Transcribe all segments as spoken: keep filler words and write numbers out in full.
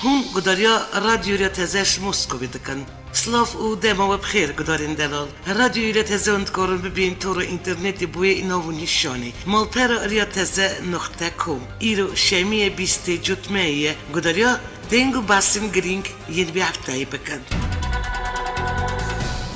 Hûn gudariya Radyoya Teze ji Moskovê dikin. Silav û dema we bi xêr, gudarên delal. Radyoya Teze hûn dikarin bibên tora înternetê bo yê nav û nîşanê. Malpera Riya Teze noqte com. Îro şemiyê bîstê Cotmeyê ye. Gudariya deng û behsên girîng yên vê hefteyê bikin.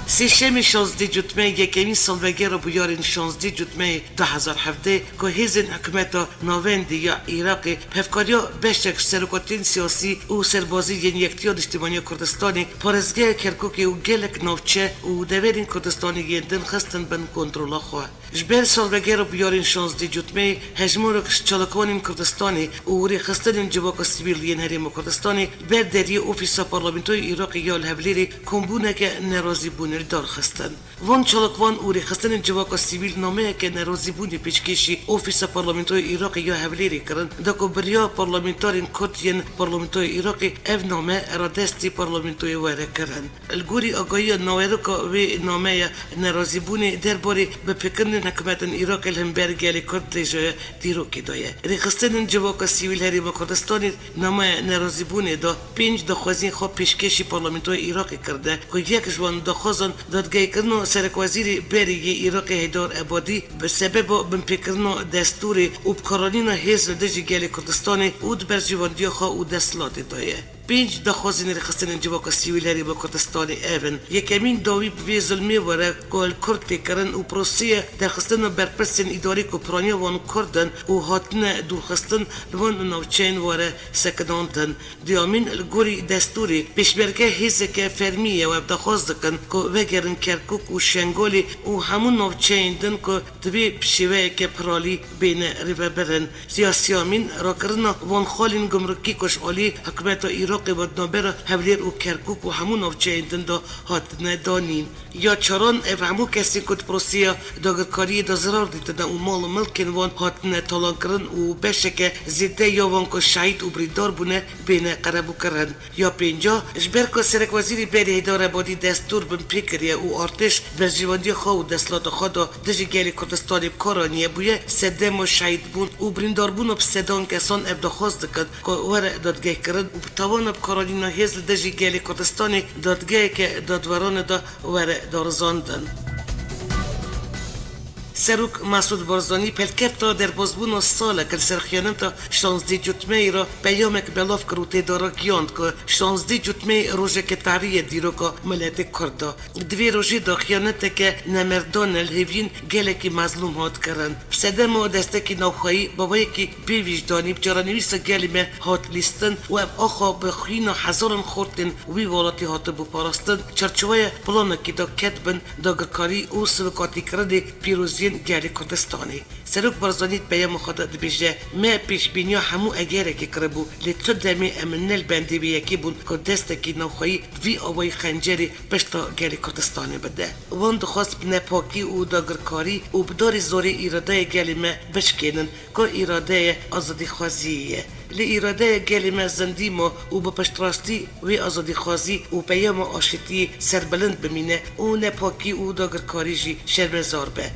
Sêşemê şazdeh Cotmeyê, yekemîn salvegera bûyerên şazdeh Cotmeyê du hezar hevdeh, ku hêzên hikûmeta navendî ya Iraqê bi hevkariya beşek ji serokatiyên siyasî û serbazî yên Yekîtiya Niştimanî ya Kurdistanê parêzgeha Kerkûkê û gelek navçe û deverên Kurdistanê yên din xistin bin kontrola xwe. Ji ber salvegera bûyerên şazdeh Cotmeyê, hejmarek ji çalakvanên Kurdistanê û rêxistinên civaka sivîl yên Herêma Kurdistanê ber deriyê Ofîsa Parlamentoya Iraqê ya li Hewlêrê kombûneke nerazîbûnê li dar xistin. Van çalakvan û rêxistinên civaka sivîl nameyeke nerazîbûnê pêşkêşî Ofîsa Parlamentoya Iraqê ya Hewlêrê kirin, da ku bi riya parlamenterên Kurd yên Parlamentoya Iraqê ev name radestî parlamentoyê were kirin. Li gorî agahiya naveroka wê nameya nerazîbûnê derbarê binpêkirinên hikûmetên Iraqê li hember gelê Kurd dirêjaya dîrokê daye. Rêxistinên civaka sivîl Herêma Kurdistanê nameya nerazîbûnê da. Pênc daxwazên xwe pêşkêşî Parlamentoya Iraqê kirine, ku yek ji wan daxwazan dadgehkirina serekwezîrê berê yê Iraqê Heydar Ebadî bi sebeba binpêkirina destûrê û bikaranîna hêz li dijî gelê Kurdistanê û di berjewendiya xwe û desthilatê de ye. Pênc daxwazên rêxistinên civaka sivîl Herêma Kurdistanê ev in: Yekemîn dawî bi vê zilmê were ku li Kurd tê kirin û proseya derxistina berpirsên îdarî ku piraniya wan Kurd in û hatine dûrxistin, li van navçeyên were sekinandin. Duyemîn, li gorî destûrê, pêşmerge hêzeke fermî ye û ev daxwaz dikin ku vegerin Kerkûk û Şengalê û hemû navçeyên din ku divê bi şêweyeke piralî bêne rêvebirin. Siyasiyamîn, rakirina van xalên gumrukî ku ji alî hikûmeta Iraqê ve di navbera Hewlêr û Kerkûk û hemû navçeyên din de hatine danîn. Ya çaran, ev hemû kesên ku di proseya dagirkariyê de zirar dîtine û mal û milkên wan hatine talankirin û beşeke zêde ya wan ku şehîd û birîndar bûne, bêne qerebûkirin. Ya pênca, ji ber ku serekwezîrê berê Hêdar Ebadî destûr binpê kiriye û artêş berjêwendiya xwe û desthilata xwe da dijî gelê Kurdistanê bi kar aniye, bûye sedema şehîdbûn û birîndarbûna bi sedan kesan, ev daxwaz dikin ku were dadgehkirin û bi tawana bikaranîna hêz li dijî gelê Kurdistanê dadgeheke dadwerane de were darizandin. Serok Mesûd Barzanî pelkefta derbazbûna salek li ser xiyaneta şazdeh Cotmeyê re peyamek belav kir û tê de ragihand ku şazdeh Cotmeyê rojeke tarî ye dîroka miletê Kurd de. Di vê rojê de xiyaneteke nemerdane li hêviyên gelekî mezlûm hat kirin. Bi sedema destekî navxweyî, bi awayekî bêwîjdanî bi çarenivîsa gelê me hat lîstin û ev axa bi xwîna hezaran xortên wî welatî hatibû parastin, çarçoweya planekî de ketibin dagirkarî û sivikatîkirinê pîroziyên gelê Kurdistanê. Serok Barzanî di peyama xwe de dibêje, Me pêşbîniya hemû egerekê kiribû, lê tu demê em ne li bendê vê yekê bûn ku destekî navxweyî bi vî awayî xencerê pişta gelê Kurdistanê bide. Wan dixwest bi nepakî û dagirkarî û bi darê zorê îradeya gelê me bişkênin, ku îradeyê azadîxwaziyê ye. Lê îradeya gelê me zindî ma û bi piştrastî wê azadîxwazî û peyama aşitiyê serbilind bimîne û nepakî û dagirkarî jî şermezar be.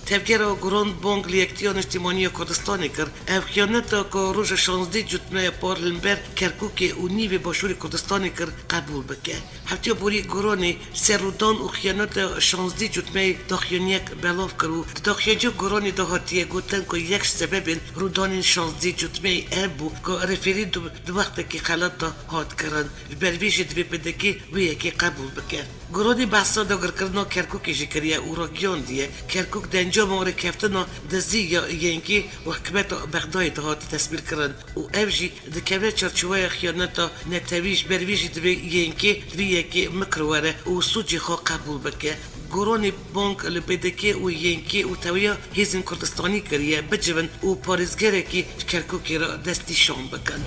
Tevgera Grand Bang li Yekîtiya Niştimanî ya Kurdistanê kir, ev xiyaneta ku roja şazdeh Cotmeya par li hember Kerkûkê û nîvê başûrê Kurdistanê kir, qebûl bike. Heftiya borî Goranê ser rûdan û xiyaneta şazdeh Cotmeyê daxuyaniyek belav kir û di daxuyanciya Goranê de hatiye gotin ku yek ji sebebên rûdanên şazdeh Cotmeyê ev bû ku referandûm di wextekî xelat de hat kirin. Ji ber vê jî divê P D K wê yekê qebûl bike. Goranê behsa dagirkirina Kerkûkê jî kiriye û ragihandiye, Kerkûk di encama rêkeftina dizî ya Y N K û hikûmeta Bexdayê de hat tesmîrkirin û ev jî dikeve çarçoweya xiyaneta netewî, ji ber vê jî divê Y N K li vê yekê mikir were û sûcê xwe qebûl bike. Goranê bang li P D K û Y N K û tewiya hêzên Kurdistanî kiriye bicivin û parêzgerekî ji Kerkûkê re destnîşan bikin.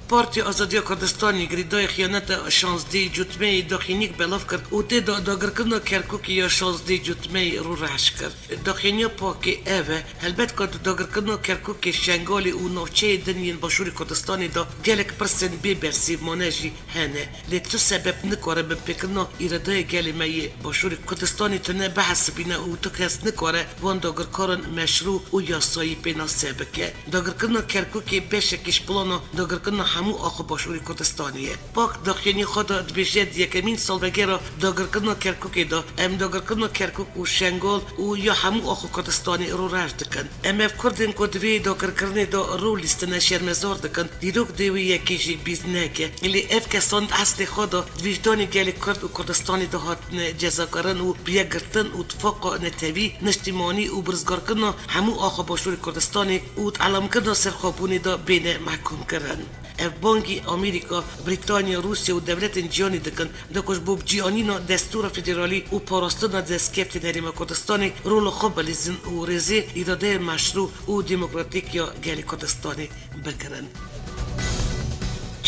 Partiya Azadiya Kurdistanê girêdayî xiyaneta şazdeh Cotmeyê daxuyaniyek belav kir û tê de dagirkirina Kerkûkê ya şazdeh Cotmeyê rûreş kir. Daxuyaniya PAKê ev e. Helbet ku di dagirkirina Kerkûkê, Şengalê û navçeyê din yên Başûrê Kurdistanê de gelek pirsên bê bersîv mane jî hene. Lê tu sebeb nikare binpêkirina îradeyê gelê me yê Başûrê Kurdistanê tune bihesibîne û tu kes nikare van dagirkaran meşrû û yasayî pênase bike. Dagirkirina Kerkûkê beşekî ji plana dagirkirina hemû axa Başûrê Kurdistanê ye. PAK daxuyaniyê xwe de dibêje, di yekemîn salvegera dagirkirina Kerkûkê de em dagirkirina Kerkûk û Şengal û ya hemû axa Kurdistanê rûreş dikin. Em ev Kurdên ku di vê dagirkirinê de rol lîstine şermezar dikin, dîrok dê wê yekê jî bîr neke. Lê ev kesan di eslê xwe de di wijdanê gelê Kurd û Kurdistanê de hatine cezakirin û bi yek girtin û tifaqa netewî, niştîmanî û bi rizgarkirina hemû axa Başûrê Kurdistanê û di elamkirina serxwebûnê de bêne mehkûmkirin. Ev bangî Amerîka, Brîtanya, Rûsya û dewletên cîhanê dikin, da ku ji bo bicîanîna destûra federalî û parastina destkeftên Herêma Kurdistanê rola xwe bilîzin û rêzê îradeya meşrû û demokratîk ya gelê Kurdistanê bigirin.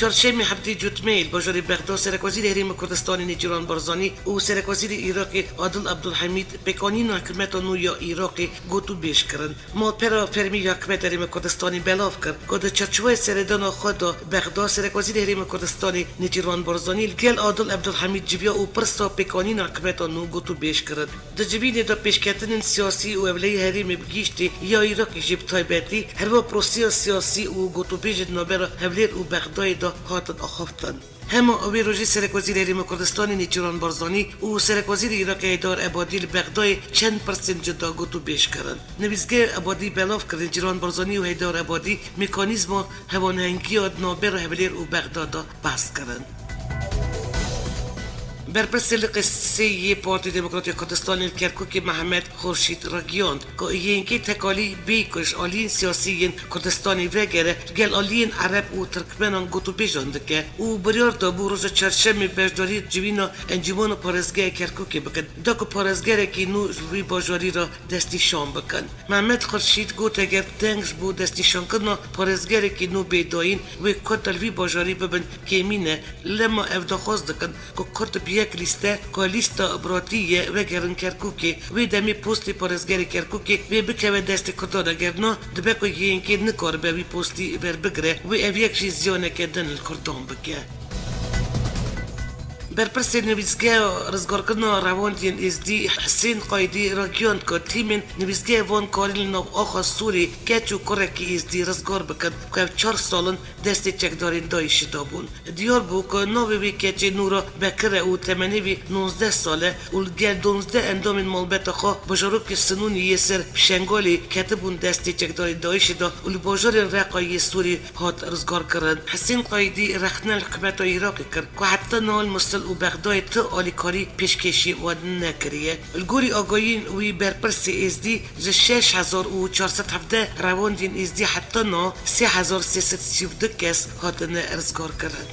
Çarşemê heftê Cotmeyê li bajarê Bexda Serekwezîrê Herêma Kurdistanê Nêçîrvan Barzanî û Serekwezîrê Iraqê Adil Abdulhamîd pêkanîna hikûmeta nû ya Iraqê gotûbêj kirin. Malpera fermî ya hikûmeta Herêma Kurdistanê belav kir ku di çarçoveyê seredana xwe de Bexda Serekwezîrê Herêma Kurdistanê Nêçîrvan Barzanî li gel Adil Abdulhamîd civiya û pirsa pêkanîna hikûmeta nû gotûbêj kirin. Di civînê de pêşketinên siyasî û ewlehî herêmê bi giştî ya Iraqê jî bi taybetî, herwiha proseya siyasî û gotûbêjên navbera Hewlêr û Bexdayê de hatin axaftin. Hema wê rojê Serekwezîrê Herêma Kurdistanê Nêçîrvan Barzanî û Serekwezîrê Iraqê Heydar Ebadî li Bexdayê çend pirsên cuda gotûbêj kirin. Nivîsgeha Ebadî belav kir, Nêçîrvan Barzanî û Heydar Ebadî mekanîzma hewanhengiya di navbera Hewlêr û Bexda de behs kirin. Berpirsê liqê sê yê Partiya Demokratîk ya Kurdistanê li Kerkûkê Mehmet Xurşîd ragihand ku Y N K tekalî bê ku ji aliyên siyasî yên Kurdistanê vegere, li gel aliyên Ereb û Tirkmenan gotûbêjan dike û biryar dabû roja Çarşemê beşdarî civîna Encûmena Parêzgeha Kerkûkê bikin, da ku parêzgerekî nû ji vî bajarî re destnîşan bikin. Mehmet Xurşîd got, eger deng ji bo destnîşankirina parêzgerekî nû bê dayîn, wê Kurd li vî bajarî bibin kêmî ne. Lema ev daxwaz dikin ku Kurd bi yek lîste, ku lîsta biratî ye, vegerin Kerkûkê. Wê demê postê parêzgerê Kerkûkê wê bikeve destê Kurdan, eger na, dibe ku Y N K nikaribe wî postî verbigire, wê ev yek jî ziyaneke din li Kurdan bike. Berpirsê Nivîsgeha Rizgarkirina Revandiyên Êzdî Hisên Qaydî ragihand ku tîmên nivîsgehê van karîn li nav axa Sûrê keç û kurekî Êzdî rizgar bikin ku ev çar sal in destê çekdarên DAIŞ'ê de bûn. Diyar bû ku navê wê keçê nû re Bekir e û temenê wî nozdeh sal e û li gel duwazdeh endamên malbeta xwe bajarokê Sinûnê yê ser bi Şengalê ketibûn destê çekdarên DAIŞ'ê de û li bajarên Reqa yê Sûrê hat rizgarkirin. Hisên Qaydî rexne li hikûmeta Iraqê kir ku heta niha li Musil û Bexdayê ti alîkarî pêşkêşî wan nekiriye. Li gorî agahiyên wî, berpirsê Êzdî, ji şeş hezar û çar sed hevdeh revandiyên Êzdî heta niha sê hezar sê sed sî û du kes hatine rizgarkirin.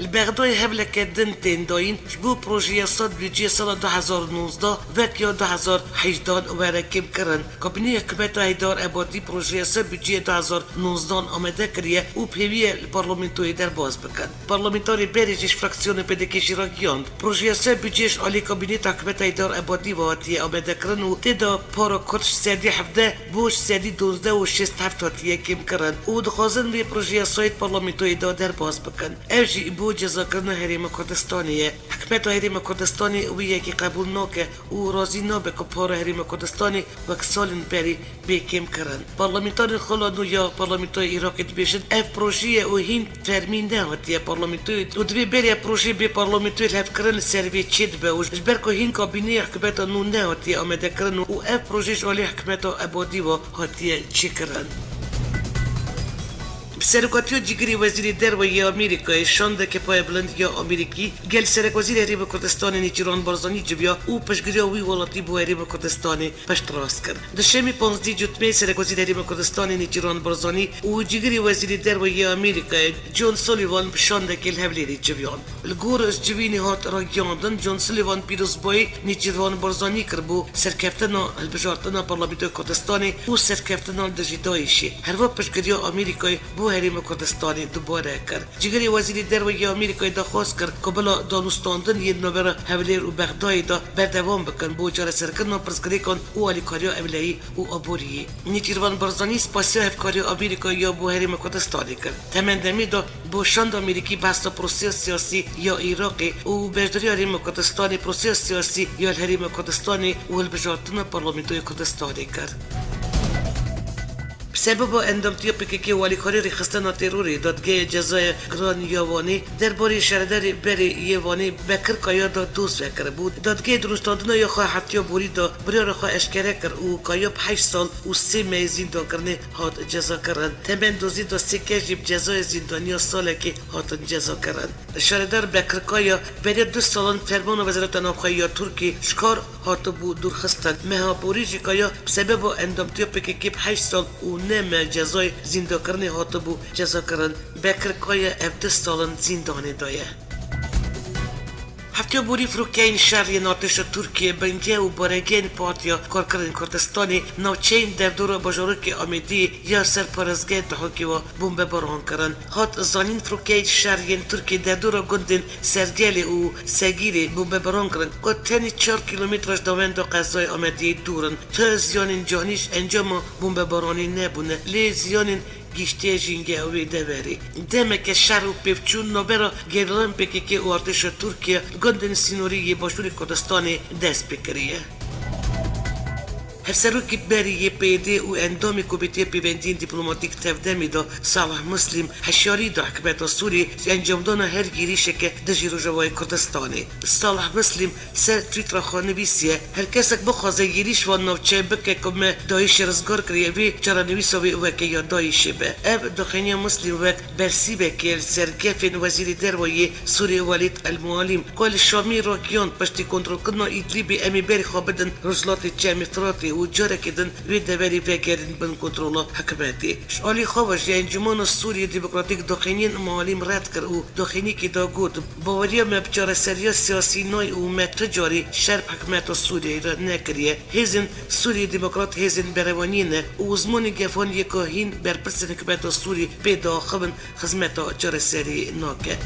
Li Bexdayê hevleke din tên dayîn, ji bo projeya sed budcê sala du hezar û nozdeh wek ya du hezar hejdehan were kêmkirin. Kabîneya hikûmeta Heydar Ebadî projeya sed budceyê du hezar nozdehan amade kiriye û pêwî ye li parlamentoyê derbas bikin. Parlamentarê berê jî ji fraksiyonê P D K jî ragihand, projeya sed budcê ji alî kabîneta hikûmeta Heydar Ebadî ve hatiye amadekirin û tê de para Kurd ji sedî hevdeh bo ji sedî duwazdeh û şêst heft hatiye kêmkirin û dixwazin vê projeya sayê di parlamentoyê de derbas bikin. Ev jî bo cezakirina Herêma Kurdistanê ye. Hikûmeta Herêma Kurdistanê wî yekê qebûl nake û razî nabe ku para Herêma Kurdistanê wek salên berî bê kêmkirin. Parlamentarên xala nû ya Parlamentoya Iraqê dibêjin, ev proje ye û hîn fermî nehatiye parlamentoyê û divê beriya projeyê bê parlamentoyê lihevkirin li ser vê çêdibe û ji ber ku hîn kabîneya hikûmeta nû nehatiye amadekirin û ev proje ji alî hikûmeta Ebadî ve hatiye çêkirin. Bi serokatiya cîgirê Wezîrê Derve yê Amerîkayê şandeke payebilind ya Amerîkî gel Serekwezîrê Herêma Kurdistanê Nêçîrvan Barzanî civiya û piştgiriya wî welatî bo Herêma Kurdistanê piştrast kir. Duşemê panzdeh Cotmeyê Serekwezîrê Herêma Kurdistanê Nêçîrvan Barzanî û cîgirê Wezîrê Derve yê Amerîkayê John Sullivan bi şandekê li Hewlêrê civiyan. Li gor ji civînê hat ragihandin, John Sullivan pîrozbayî Nêçîrvan Barzanî kir bo serkeftina hilbijartina Parlamentoya Kurdistanê û serkeftina li dijî DAIŞ'ê. Herwiha piştgiriya Amerîkayê bo Herêma Kurdistanê dubare kir. Cîgirê Wezîrê Derve yê Amerîkayê daxwaz kir ku bila danûstandin yên navbera Hewlêr û Bexdayê de berdewam bikin bo çareserkirina pirsgirêkan û alîkariya ewlehî û aboriyê. Nêçîrvan Barzanî spasiya hevkariya Amerîkayê ya bo Herêma Kurdistanê kir. Temendemê de bo şanda Amerîkî behsa proseya siyasî ya Iraqê û beşdariya Herêma Kurdistanê proseya siyasî ya li Herêma Kurdistanê û hilbijartina Parlamentoya Kurdistanê kir. Bi sebeba endamtiya P K K û alîkarî rêxistina terorê, Dadgeya Cezaya Giran ya Wanê derbarê şaredarê berê yê Wanê Bekir Kaya de doz vekiribû. Dadgehê di rûniştandina ya xwe heftiya borî de biryara xwe eşkere kir û Kaya bi heşt sal û sê mehê zîndankirinê hat cezakirin. Temen dozê de sê kes jî bi cezaya zîndaniya salekê hatin cezakirin. Şaredar Bekir Kaya beriya du salan fermana Wezareta Navxwe ya Tirkiyê ji kar hatibû dûrxistin. Meha borî jî Kaya bi sebeba endamtiya P K K bi heşt sal û neh meh cezayê zîndakirinê hatibû cezakirin. Bekir Kaya ev du salan zîndanê de ye. Heftiya borî firokeyên şer yên artêşa Tirkiyê bingeh û baregehên Partiya Karkerên Kurdistanê navçeyên derdora bajarokê Amêdiyê ya ser parêzgehê Duhokê ve bombebaran kirin. Hat zanîn, firokeyên şer yên Tirkiyê derdora gundên Sergelê û Segîrê bombebaran kirin, ku tenê çar kîlometre ji navenda qezayê Amediyê dûr in. Tu ziyanên canî ji encama bombebaranê nebûne, lê ziyanên giştiye jîngeh wê deverê. Demeke şer û pêvçûn navbera gerîlayan P K K û artêşa Tirkiye gundên sînorî yê Başûrê Kurdistanê dest pê kiriye. Hevserokê berî yê P Y D û endamê Komîteya Pêvendiyên Dîplomatîk Tevdemê de Salih Muslim hişyarî da hikûmeta Sûriyê ji encamdana her yêrîşeke dijî Rojavayê Kurdistanê. Salih Muslim ser Twittera xwe nivîsiye, her kesek bixwaze yêrîş van navçeyê bike ku me DAIŞê rizgar kiriye, vê çarenivîsa wê weke ya DAIŞê be. Ev daxuyaniya Muslim wek bersîvekê li ser gefên Wezîrê Derve yê Sûriyê Welîd El Mualîm, ku li Şamê ragihand, piştî kontrolkirina Îdlîbê em ê berî xwe bidin Rojhilatê Çemê Firatê û carekê din wê deverê vegerîn bin kontrola hikûmetê. Ji alî xwe ve jî Encûmena Sûriyê Demokratîk daxuyaniyên Mualîm red kir û daxuyaniyekê de got, baweriya me bi çareseriya siyasî nayê û me tu carî şer bi hikûmeta Sûriyeyê re nekiriye. Hêzên Sûriyê Demokrat hêzên berevaniyê ne û zimanê gefan yê ku hîn berpirsên hikûmeta Sûriyê pê diaxivin, xizmeta çareseriyê nake.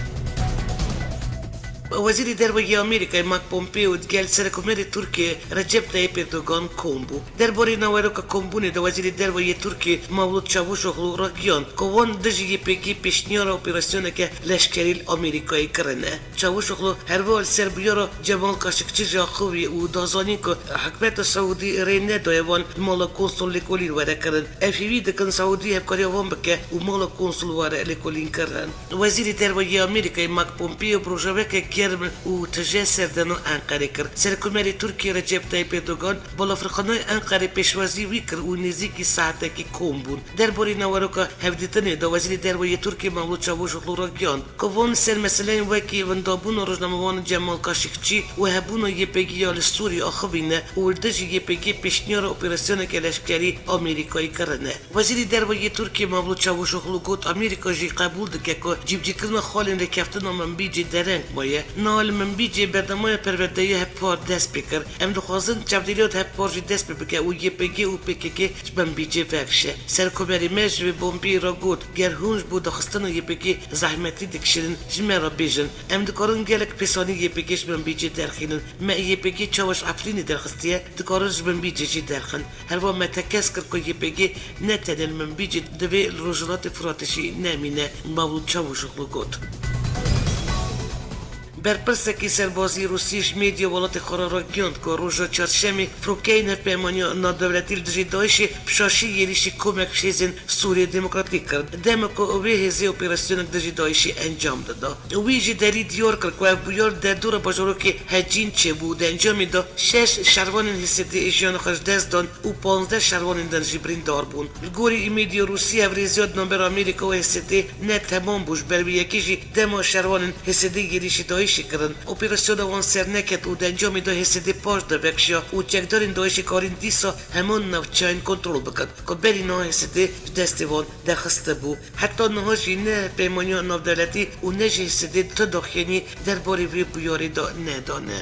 Wezîrê Derve yê Amerîkayê Mike Pompeo digel Serekomerê Tirkiyê Recep Tayyip Erdogan kom bû. Derbarê naveroka kombûnê de Wezîrê Derve yê Tirkiyê Mevlût Çavuşoglu ragihand ku wan dijî Y P G pêşniyara operasyoneke leşkerî li Amerîkayê kirine. Çavuşoglu herwiha li ser bûyera Cemal Kaşikçi jî axivî û da zanîn ku hikûmeta Saûdî rê nedaye wan li mala konsul lêkolîn were kirin. Ev hêvî dikin Saûdî hevkariya wan bike û mala konsul were lêkolînkirin. Wezîrê Derve yê Amerîkayê Mike Pompeo bi rojeveke germ û tije serdana Enqerê kir. Serokkomarê Tirkiyê Recep Tayyip Erdogan balafirxaneya Enqerê pêşwazî wî kir û nêzîkî saetekî kom bûn. Derbarê naveroka hevdîtinê de Wezîrê Derve yê Tirkiyê Mevlût Çavuşoglu ragihand ku van ser meseleyên wekî windabûna rojnamevan Cemal Kaşikçî û hebûna Y P G ya li Sûriyê axivîne û li dijî Y P G pêşniyara operasyoneke leşkerî Amerîkayê kirine. Wezîrê Derve yê Tirkiyê Mevlût Çavuşoglu got, Amerîka jî qebûl dike ku cîbicîkirina xalên rêkeftina Minbicê dereng maye. Niha li Minbicê bernamaya perwerdeyê hevpar dest pê kir. Em dixwazin çavdêriya di hevpar jî dest pê bike û Y P G û P K K ji Minbicê vekişe. Serokkomarê me ji vê bombeyê re got, ger hûn ji bo daxistina Y P G zehmetî dikişînin, ji me re bêjin. Em dikarin gelek pêsanî Y P G ji Minbicê derxînin. Me Y P G çawa ji Efrînê derxistiye, dikarin ji Minbicê jî derxin. Herwiha me tekez kir ku Y P G ne tenê li Minbicê, divê li Rojhilatê Firatê jî nemîne, Mevlût Çavuşoglu got. Berpirsekî serbazî Rûsî ji medya welatê xwe re ragihand ku roja çarşemê firokeyên Hevpeymaniya Navdewletî li dijî DAIŞê bi şaşî yêrîşî komek ji hêzên Sûriyê Demokratîk kirin, dema ku wê hêzê operasyonek dijî DAIŞê encam dida. Wî ji derî diyar kir ku ev bûyer derdora bajarokê Hecîn çêbû û di encamê de şeş şervanên H S D'ê jiyana xwe ji dest dan û panzdeh şervanên din jî birîndar bûn. Li gorî medya Rûsî, hevrêziya di navbera Amerîka û H S D'ê ne temam bû, ji ber wê yekê jî dema şervanên H S D'ê yêrîşî DAIŞê kirin, operasyona wan ser neket û di encamê de H S D'ê paş de vekişiya û çekdarên DAIŞê karîn dîsa heman navçeyên kontrol bikin ku berî niha H S D'ê ji destê wan derxistibû. Heta niha jî ne Peymaniya Navdewletî û ne jî H S D'ê tu daxuyanî derbarê vê bûyerê de nedane.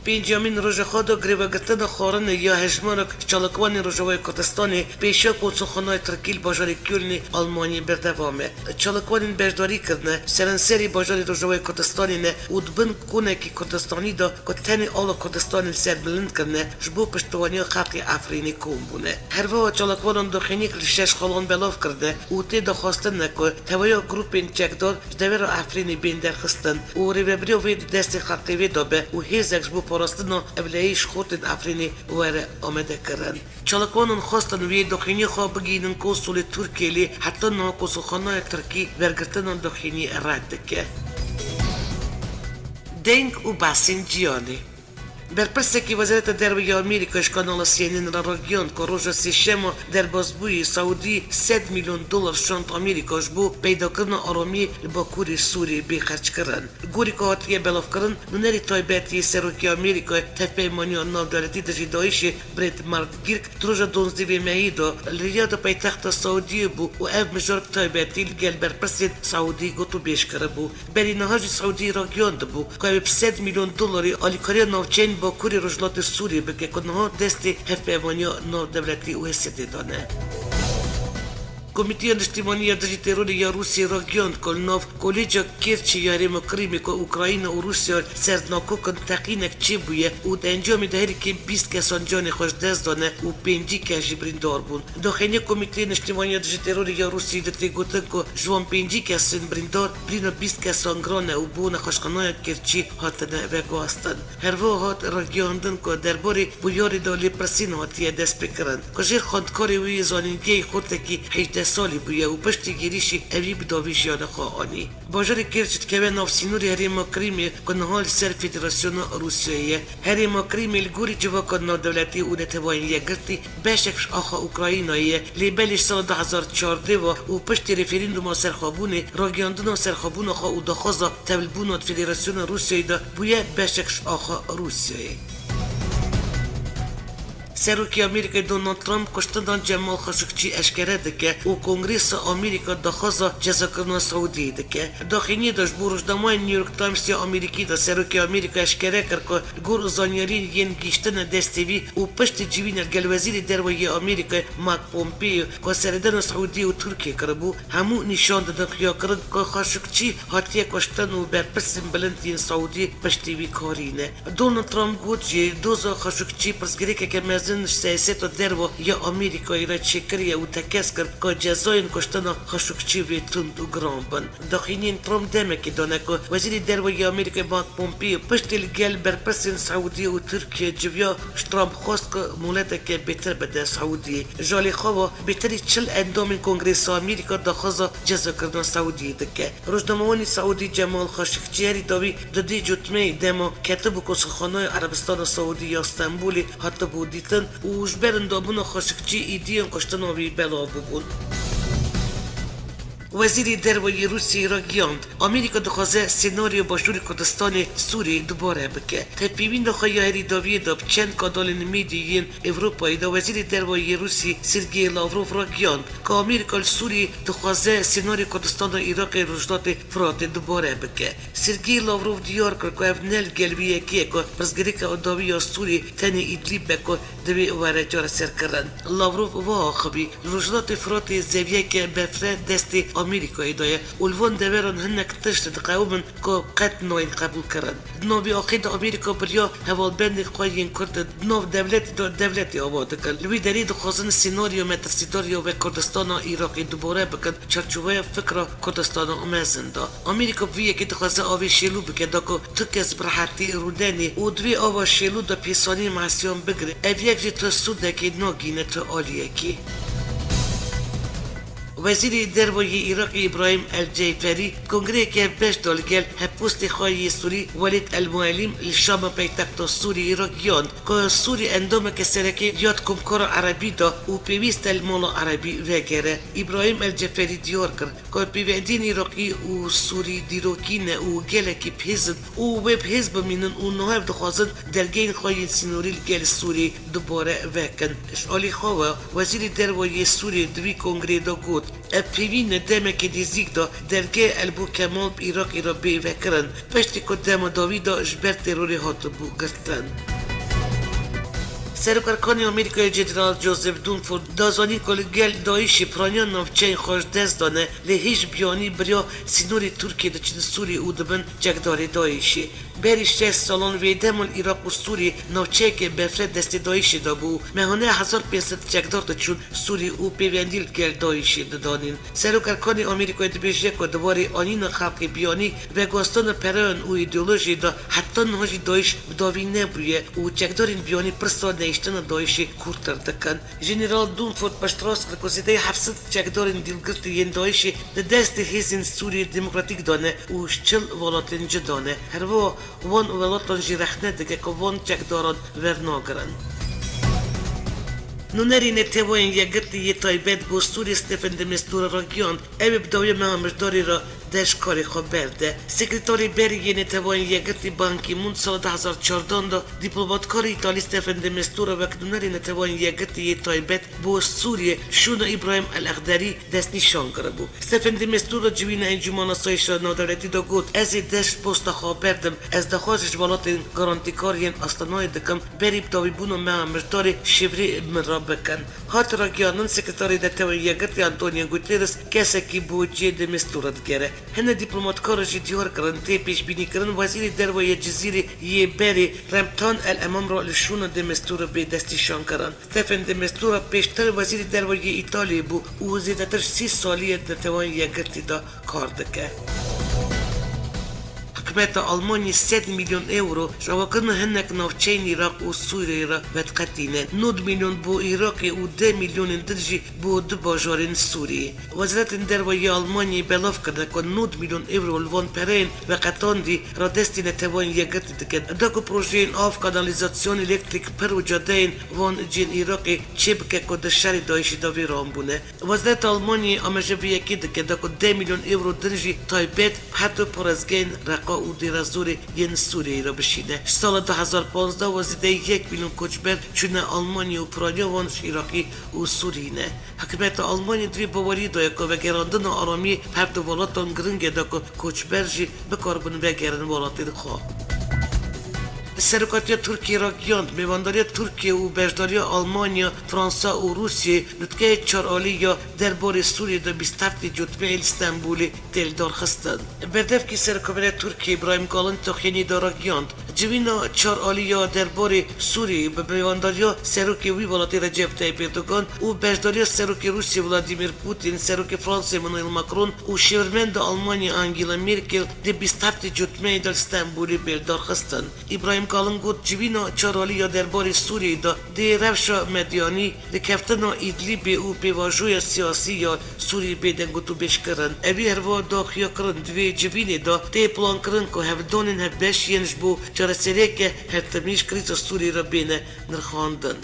Pêncemîn roja xwe de grevegirtina xwarinê ya hejmarek çalakvanên Rojavayê Kurdistanê pêşiya konsulxanayê Tirkî li bajarê Kölnê Almanyê berdewam e. Çalakvanên beşdarî kirine seranserê bajarê Rojavayê Kurdistanê ne û di bin konekî Kurdistanî de ku tenê ala Kurdistanê li ser bilind kirine, ji bo piştevaniya xelkê Efrînê kom bûne. Herwiha çalakvanan daxuyaniyek li şeş xalan belav kirine û tê de xwestin ne ku tevahiya grûpên çekdar ji devera Efrînê bên derxistin û rêvebiriya wê di destê xelkê wê de be û hêzek ji bo parastina ewlehiyê ji xortên Efrînê were amadekirin. Çalakvanan xwestin wê daxuyaniya xwe bigihînin konsulê Tirkiyê, lê heta niha konsulxanaya Tirkî wergirtina daxuyaniyê red dike. Deng û behsên cîhanê. Berpirsekî Wezareta Derve ya Amerîka ji Kanala C N N re ragihand ku roja Sêşema derbasbûyî Saûdî sed milyon dolar şand Amerîka ji bo peydakirina aramiyê li Bakurê Sûriyê bê xerckirin. Gorî ku hatiye belavkirin, nûnerê taybetî yê Serokê Amerîkayê tevpeymaniya navdewletî dijî DAIŞê Brad Martgirk di roja duwazdehê mehî de li Riyada paytexta Saûdiyê bû û ev mijar bi taybetî li gel berpirsên Saûdî gotûbêj kiribû. Berî niha jî Saûdî ragihiyandibû ku ew ê bi sed milyon dolarî alîkariya navçeyên Bakurê Rojhilatê Sûriyê bike ku niha destê hevpeymaniya navdewletî û Hêsedê de ne. Komîteya Niştimanî ya Dijî Terorê ya Rûsiyê ragihiyand ku li nav Kolêca Kêrçî ya Herêma Krîmê ku Ukrayna û Rûsya li ser nakok in teqînek çêbûye û di encamê de herî kêm bîst kesan canê xwe ji dest dane û pêncî kes jî birîndar bûn. Daxuyaniya Komîteyê Niştimanî ya Dijî Terorê ya Rûsiyê de tê gotin ku ji wan pêncî kesên birîndar birîna bîst kesan giran e û bo nexweşxanaya Kêrçî hatine veguhastin. Herwiha hat ragihandin ku derbarê bûyerê de lêpirsîn hatiye destpêkirin ku jêr xwendkarê wê yê zanîngehê xortekî hejdeh salî bûye û piştî gêrîşî ewî bi dawî jiyana xwe anî. Bajarê Kêrç dikeve nav sînorê herêma Krîmê ku niha li ser Federasyona Rûsyayê ye. Herêma Krîmê li gorî civaka navdewletî û Neteweyên Yekgirtî beşek ji axa Ukraynayê ye, lê belê ji sala du hezar çardeh ve û piştî referanduma serxwebûnê, ragihandina serxwebûna xwe û daxwaza tevlibûna di Federasyona Rûsyayê de bûye beşek ji axa Rûsyayê. Serokê Amerîkayê Donald Trump kuştina Cemal Xaşukçî eşkere dike û Kongresa Amerîka daxwaza cezakirina Saûdiyê dike. Daxuyaniyê de ji bo rojnameya New York Times ya Amerîkî de Serokê Amerîka eşkere kir ku li gor zanyariyên yên gihîştine destê wî û piştî civîna li gel Wezîrê Derve yê Amerîkayê Mike Pompeo ku seredana Saûdiyê û Tirkiyê kiribû, hemû nîşan didin xuyakirin ku Xaşukçî hatiye kuştin û berpirsên bilind yên Saûdiyê piştî wî karî ne. Donald Trump got jî, doza Xaşukçî pirsgirêkeke mezin ji siyaseta derve ya Amerîkayê re çêkiriye û tekez kir ku cezayên kuştina Xaşukçî wê tund û giran bin. Daxuyaniyên Trump demekê dane ku Wezîrê Derve yê Amerîkayê Mike Pompeo piştî li gel berpirsên Saûdiyê û Tirkiyê civiya, ji Trump xwest ku moleteke bêtir bide Saûdiyê. Ji alî xwe ve bêtirî çil endamên Kongresa Amerîka daxwaza cezakirina Saûdiyê dike. Rojnamewanî Saûdî Cemal Xaşikçî herî dawî di dê cotmeyê dema ketibû konsulxanaya Erebistana Saûdî ya Stenbolê hatibû dîtin û ji ber indabûna Xaşikçî îdiyên kuştina wî belav bûbûn. Wezîrê Derve yê Rûsiyê ragihand, Amerîka dixwaze senaryoya Başûrê Kurdistanê Sûriyê dubare bike. Tevpeyvîna xwe ya herî dawiyê de bi çend kanalên medyayê yên Ewropayê de Wezîrê Derve yê Rûsî Sergey Lavrov ragihand ku Amerîka li Sûriyê dixwaze sînorê Kurdistana Iraqê Rojhilatê Firatê dubare bike. Sergey Lavrov diyar kir ku ev ne li gel vê yekê ye ku pirsgirêka dawî ya Sûriyê tenê Îdlîb be ku divê were çareserkirin. Lavrov wiha axivî, Li Rojhilatê Firatê zeviyeke befre destê Amerîkayê de ye û li van deveran hinek tişt diqewimin ku qet nayên qebûlkirin. Di navê axê de Amerîka biriya hevalbendên xwe yên Kurd di nav dewletê de dewletê ava dikin. Li wî derê dixwazin senaryoya metirsîdar ya wek Kurdistana Iraqê dubare bikin, çarçoveya fikra Kurdistana mezin de. Amerîka bi vî yekê dixwaze avê şêlû bike, da ku tu kes bi rehetî rûnenê û di vê ava şêlû de pêsanî mehsiyan bigire. Ev yek jî tu sûdekê nagihîne tu aliyekê. Wezîrê Derve yê Iraqê Îbrahîm El Ceyferî kongreyeke beş de li gel hevpostê xwe yê Sûrî Welîd El Muelîm li Şama paytexta Sûriyê re gihand ku Sûrî endameke sereke ya di Komkara Erebî de û pêwîst e li mala Erebî vegere. Îbrahîm El Ceferî diyar kir ku pêvendiyên Iraqî û Sûrî dîrokî ne û gelekî bihêz in û wê bihêz bimînin û niha ev dixwazin dergehên xwe yên sînorî li gel Sûrî dubare vekin. Ji alî xwe ve, Wezîrê Derve yê Sûriyê di vî kongreyê de got, Ev pêvîn demekê nêzîk de dergehê Elbû Kemal bi Iraqê re bê vekirin, piştî ku dema dawî de ji ber terorê hatibû girtin. Serokerkanê Amerîkayê General Joseph Dunford da zanîn ku li gel DAIŞê piraniya navçeyên xwe ji dest dane, lê hêj biyanî bi riya sînorê Tirkiyê diçin Sûriyê û dibin çekdarê DAIŞê. Berî şeş salan vê dema li Iraq û Sûriyê navçeyeke berfireh destê DAIŞê de bû. Mehane hezar pênc sed çekdar diçûn Sûriyê û pêvendî li gel DAIŞê didanîn. Serokerkanê Amerîkayê dibêje ku di warê anîna xelkê biyanî, veguhestana pereyan û îdeolojiyê de heta niha jî DAIŞ bi dawî nebûye û çekdarên biyanî pirsa nehiştina DAIŞê kûrtir dikin. Jeneral Dunford piştrast kir ku zêdeyî heft sed çekdarên dîlgirtî yên DAIŞê di destê hêzên Sûriyê Demokratîk de ne û ji çil welatên cuda ne. Her wiha wan welatan jî rexne dike ku van çekdaran wernagirin. Nûnerê Neteweyên Yekgirtî yê taybet bo Sûriyê Stephen de Mistura ragihand, ew ê bi dawiya meha Mijdarê re der ji karê xwe berde. Sekreterê berê yê Neteweyên Yekgirtî Ban Ki-moon sala du hezar çardan de dîplomatkarê Îtalî Stephen de Mistura wek nûnerê Neteweyên Yekgirtî yê taybet bo Sûriyê şûna Îbrahîm El-Exderî destnîşan kiribû. Stephen de Mistura civîna Encûmena Asayîşa Navdewletî de got, ez ê dest ji posta xwe berdim, ez daxwaz ji welatên garantîkar yên Astanayê dikim, berî bi dawîbûna meha Mijdarê şêwirê min re bikin. Hat ragihandin, Sekreterê Netewên Yekgirtî Antonio Guterres kesekî bo cihê de Mistura digere. Hine dîplomatkar jî diyar kirin, tê pêşbînîkirin Wezîrê Derve yê Cizîrê yê berê Remtan El Emamra li şûna de Mistura bê destnîşankirin. Stephen de Mistura pêştir Wezîrê Derve yê Îtalyê bû û zêdetir sî salî ye di Neteweyên Yekgirtî de kar dike. Hikûmeta Almanyê sed milyon euro ji avakirina hinek navçeyên Iraq û Sûriyeyê re vediqetîne. Nod milyon bo Iraqê û deh milyonên din jî bo du bajarên Sûriyê. Wezaretên Derve yê Almanyayê belav kirine ku nod milyon euro li van pereyên veqetandî radestî Neteweyên Yekgirtî dikin. Da ku projeyên av, kanalîzasyon, elektrîk, pir û cadeyên van cihên Iraqê çêbike ku di şerê DAIŞê de vêran bûne. Wezareta Almanyayê amaje vê yekê dike, da ku deh milyon euro din jî taybet bi her du parêzgehên Reqa û Dêra Zorê yên Sûriyeyê re bişîne. Ji sala du hezar panzdeh ve zêdeyî yek milyon koçber çûne Almanyayê û piraniya wan ji Iraqê û Sûriyê ne. Hikûmeta Almanyayê di vê baweriyê de ye ku vegerandina aramiyê bi her du welatan giring e, da ku koçber jî bikaribin vegerin welatên xwe. Serokatiya Tirkiyê ragihand, mêvandariya Tirkiye û beşdariya Almanya, Fransa û Rûsiyê nutkeyê çar alî ya derbarê Sûriyê de bîst heftê cotmeyê li Stenbolê tê lidarxistin. Berdevkî Serokkomariya Tirkiyê Îbrahîm Kalin Toxyênî de ragihand, civîna çar alî ya derbarê Sûriyê bi mêvandariya serokê wî welatê Recep Tayyip Erdogan û beşdariya serokê Rûsiyê Vladimir Putin, serokê Fransayê Emmanuel Macron û şêwirmenda Almanyayê Angela Merkel di bîst heftê cotmeyê de li Stenbolê bê lidarxistin. Îbrahîm Kalin got, civîna çar alî ya derbarê Sûriyê de dê rewşa medyanî, rêkeftina Îdlîbê û pêvajoya siyasî ya Sûriyê bê dengotûbêjkirin. Evî herwiha daxuyakirin, di vê civînê de tê plankirin ku hevdanên hevbeş yên ji bo çareseriyeke hertemî ji krîza Sûriyê re bêne nirxandin.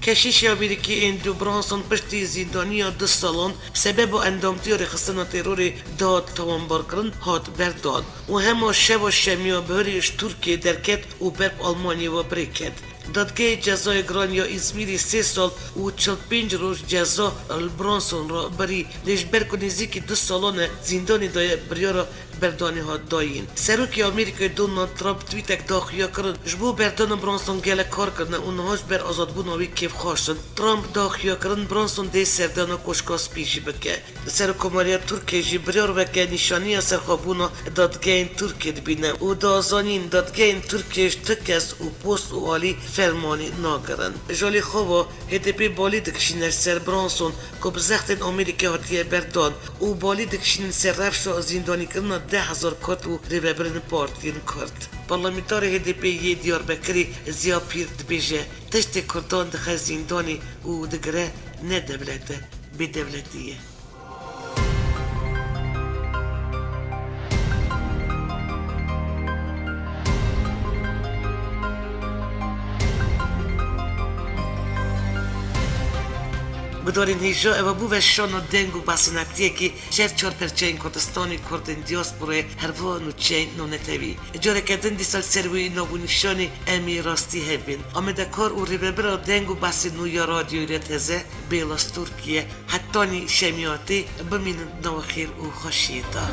Keşîşê Amerîkî Andrew Brunson piştî zîndaniya du salan bi sebeba endamtiya rêxistina terorê dihat tawanbarkirin, hat berdan û hema şeva şemiya bihurê ji Tirkiyê derket û ber bi Almanyayê ve birê ket. Dadgehê Cezayê Giran ya Îzmîrê sê sal û çil pênc roj ceza li Brunson re birî, lê ji ber ku nêzîkî du salan e zîndanê de ye, biryara berdanê hat dayîn. Serokê Amerîkayê Donald Trump twîtek daxuya kirin, ji bo berdana Brunson gelek kar kirine û niha ji ber azadbûna wî kêfxweş in. Trump daxuya kirin, Brunson dê serdana Koşka Spî jî bike. Serokkomariya Tirkiyê jî biryar weke nîşaniya serxwebûna dadgehên Tirkiyê dibîne û da zanîn, dadgehên Tirkiyê ji ti kes û post û alî fermanî nagirin. Ji alî xwe ve H D P balî dikişîne ser Brunson ku bi zextên Amerîkê hatiye berdan û balî dikişînin ser rewşa zîndanîkirina deh hezar Kurd û rêvebirên partiyên Kurd. Parlamenterê H D P yê Diyarbekirê Ziya Pîr dibêje, tiştê Kurdan dixe zîndanê û digire ne dewlet e, bêdewletî ye. Guhdarên hêja, ev bû ve şana deng û basînetiyekî ji her çar perçeyên Kurdistanê, Kurdên diasporayê, herwiha nûçeyên navnetewî. Careke din dîsa li ser wî nav û nîşanê em ê rastî hebin. Amadekar û rêvebira deng û basê nû ya Radyoyê Rêteze, Bêla Stûrkî ye. Hetanî şemiyatê bimînin di nava xêr û xweşiyê de.